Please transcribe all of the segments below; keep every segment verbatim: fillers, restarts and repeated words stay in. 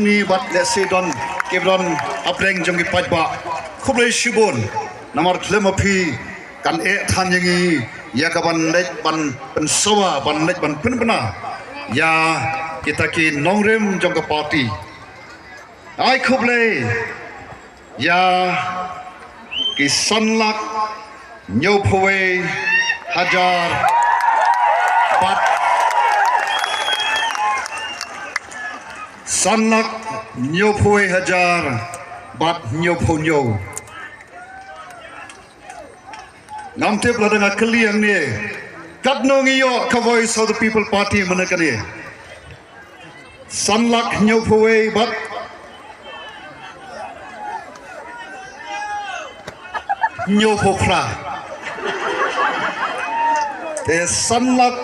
Ni bad lehse don ki ba don hapdeng jong ki paidbah. Khublei shibun. Namar khlem ma phi kan eh than ïa ngi ïa ka ban leit ban pynsawa ban leit ban pynbna ïa kita ki nongrim jong ka party. Ai khublei ïa ki san lak hynñiewphew wei hajar bad san lak hynñiewphew wei hajar bad hynñiewphew hynñiew. Ngam tip lada nga kylli hangne katno ngi ïoh ka Voice of the People Party mynne kane. San lak hynñiewphew wei bad hynñiewphew phra. Te san lak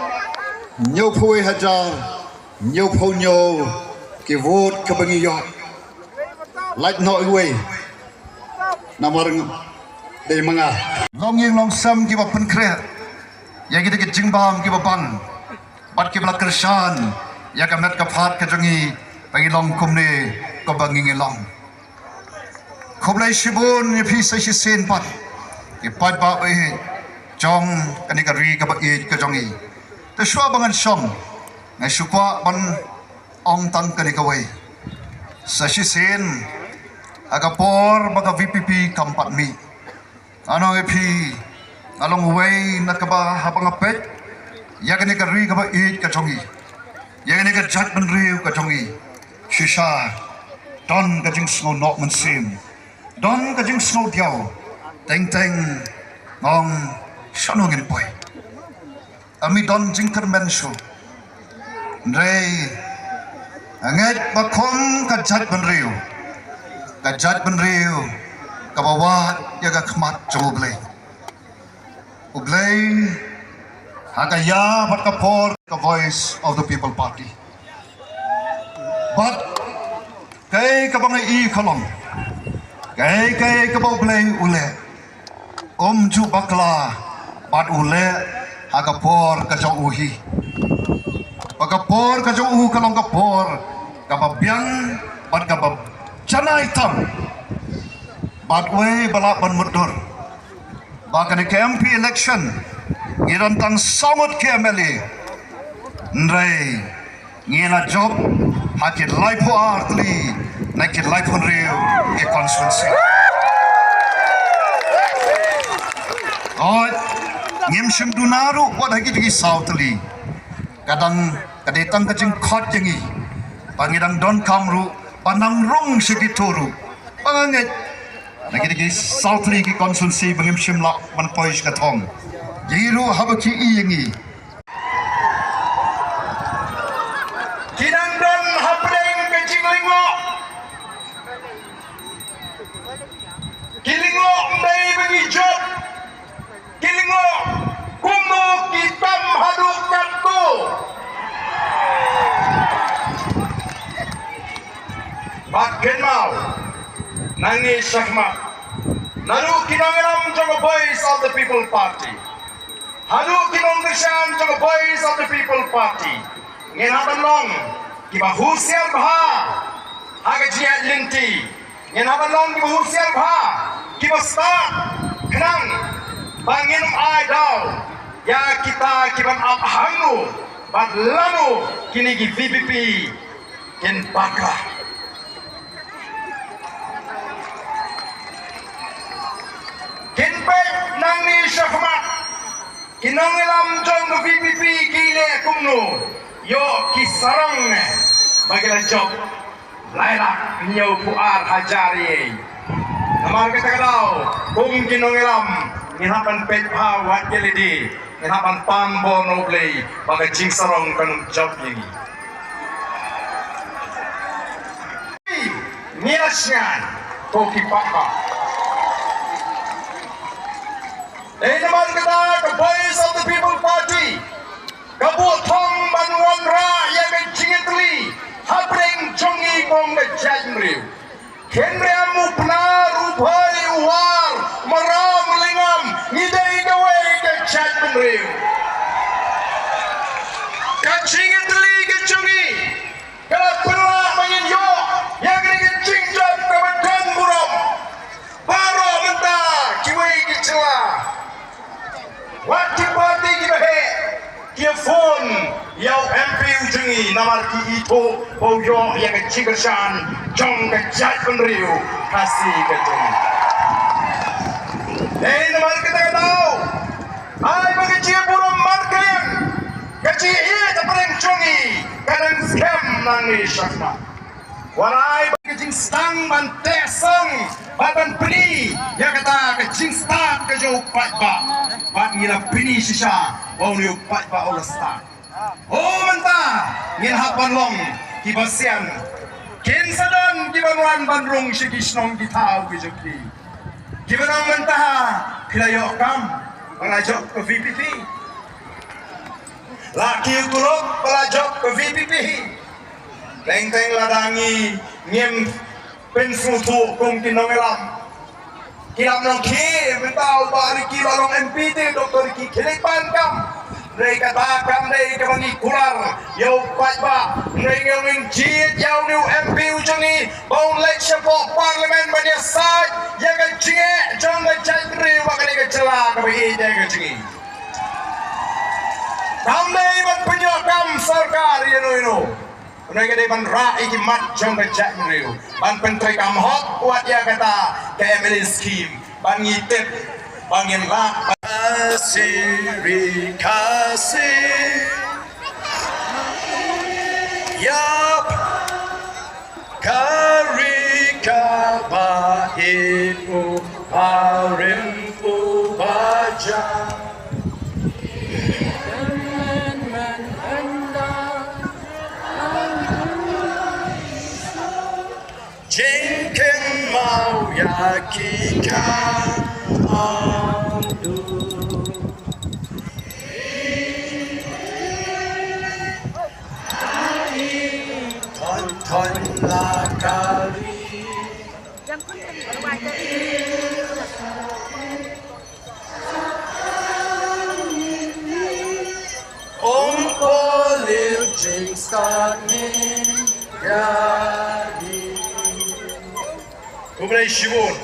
hynñiewphew wei hajar hynñiewphew hynñiew ki vote kaba ngi ïoh. Lait noh iwei. Namar dei ma nga. Long ïing long sem kiba pynkhreh ïa kita ki jingbam kiba bang bad kiba la kyrshan ïa ka met ka phad ka jong ngi ba ngi long kumne kumba ngi ngi long. Khublei shibun ïa phi sa shisien pat ki paidbah ba ïeit jong kane ka ri kaba ïeit ka jong ngi. Te shuwa ba ngan shong nga shu kwah ban ong tang kane kawei. Sa shisien ha ka por ba ka V P P kam pat mih, nga ong ïa phi, nga long uwei na kaba haba nga peit ïa kane ka ri kaba ïeit ka jong ngi, ïa kane ka jaitbynriew ka jong ngi, shisha don ka jingsngew noh mynsiem, don ka jingsngew diaw. Teng teng nga ong shano ngin poi. Ym don jingkyrmen shuh. Hynrei nga ngeit ba kum ka jaitbynriew, ka jaitbynriew kaba wad ïa ka khmat jong U Blei. U Blei ha ka ïa bad ka por ka Voice of the People Party. Bad kaei kaba nga i ka long, kaei kaei kaba U Blei u leh, um ju bakla bad u leh ha ka por ka jong u hi. Ba ka por ka jong u ka long ka por kaba biang bad kaba janai tam. Bad wei ba lah ban mutdur ba kane ka M P election ngi don tang saw ngut ki M L A. Hynrei ngi la jop ha ki laiphew ar tylli na ki laiphew hynriew ki constituency. Oi, ngim shym duna ruh wat ha ki, ki saw tylli. Ka dang, ka dei tang ka jingkhot ïa ngi ba ngi dang donkam ruh ban nang rung sha kito ruh. Ba nga ngeit na kito ki saw tylli ki constituency ba ngim shym lah ban poi sha ka thong. Ïa ngi ruh haba ki i ïa ngi, ki nang don hapdeng ka jinglyngngoh. Ki lyngngoh ym dei ba ngi jop. Ki lyngngoh kumno ki tam haduh katto. Bad kynmaw, nangne shakhmat, naduh ki nongïalam jong ka Voice of the People Party haduh ki nongkyrshan jong ka Voice of the People Party, ngin hap ban long kiba husiar bha ha ka jingïaid lynti. Ngin hap ban long kiba husiar bha, kiba stad, khnang ba ngin ym ai daw ïa kita kiban ap hangno bad lano kine ki V P P kin bakla. Kin peit nangne shakhmat, ki nongïalam jong ka V P P ki leh kumno, ïoh ki sarong ne ba ki la jop lai lak hynñiewphew ar hajar ïa. Namar kata ka daw kum ki nongïalam ngin hap ban peit bha wat ïa lade, ngin hap ban pam bor na U Blei ba ka jingsarong kan ym jop ïa ngi. Ngi la sngewthuh ko ki paidbah. Dei namar kata ka Voice of the People Party ka buh thong ban wanrah ïa ka jingïatylli hapdeng jong ngi kum ka jaitbynriew. Khynriam, u Pnar, u Bhoi, u War, u Maram, u Lyngngam, ngi dei kawei ka jaitbynriew. Ka jingïatylli ka jong ngi ka la pynlah ba ngin ïoh Namar ki ithuh ba u ïoh ïa ka jingkyrshan jong ka jaitbynriew Khasi ka jong ngi. Dei namar kata ka daw, ai ba ka jingburom markylliang, ka jingïeit hapdeng jong ngi ka dang skhem nangne shakhmat. Wat ai ba ka jingsdang ban teh song bad ban pyni ïa kata ka jingstad ka jong u paidbah. Bad ngi la pyni shisha ba une u paidbah u la stad. O mynta ngin hap ban long kiba sian. Kin sa don kiban wan ban rung sha ki shnong ki thaw ki jong ki. Kiba nang mynta ha phi la ïoh kam ba la jop ka V P P. La ki u tulop ba la jop ka V P P. Teng teng lada ngi ngim pynsngewthuh kum ki nongïalam. Ki lam nongkhie mynta u Bah Ricky ba long M P te Doctor Ricky khie leit pan kam. Dei kata kam dei kaba ngi kular ïa u paidbah. Dei ngi ong ngin jied ïa une u M P u jong ngi ba un leit shapoh Parliament ban ïasaid ïa ka jingeh jong ka jaitbynriew bad kane ka jylla kaba ïeit ïa ka jong ngi. Kam dei ban pynïoh kam sorkar ïa no ïa no. Une ka dei ban rah ïa ki mat jong ka jaitbynriew ban pyntreikam hok wat ïa kata ka M L A scheme ban ngi tip ban ngin lah. Khasi ri Khasi ïap ka ri kaba ïeit u barim u baja. Jingkynmaw ïa ki ka adu. Ton ton la ka ri. Ong Paul Liu Jing Start Me Gari. Khublei shibun.